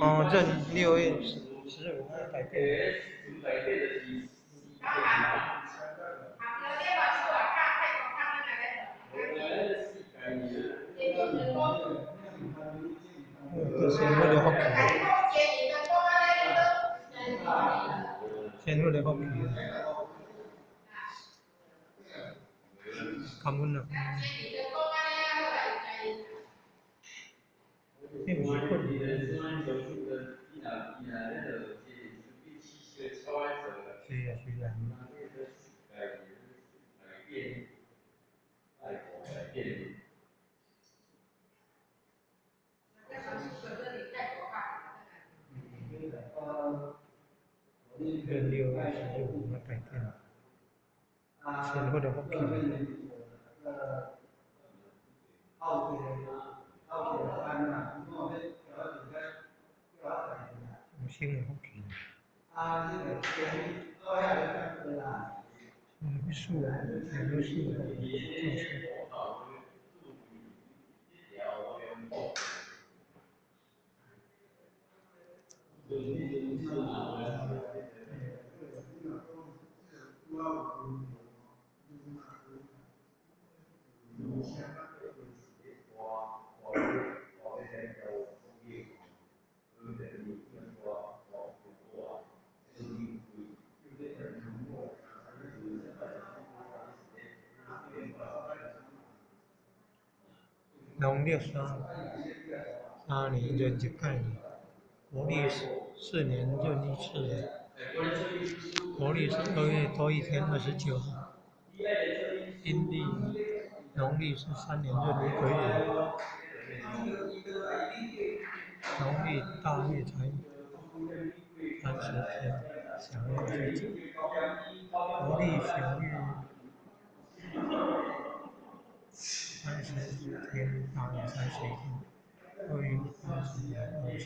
哦，閏6月15改变。这仙佛的福气，仙佛的福气，感恩啊！这毋是困。是啊是啊。閏6月15改变，仙佛的福气。有生的福气。嗯，树，两个树，就是。農曆三年閏一擺，國曆4年閏一次。國曆是2月多一天29號，陰曆農曆是3年閏一個月。農曆大月才30天，小月最久。國曆小月30天，大月31天，二月3028天。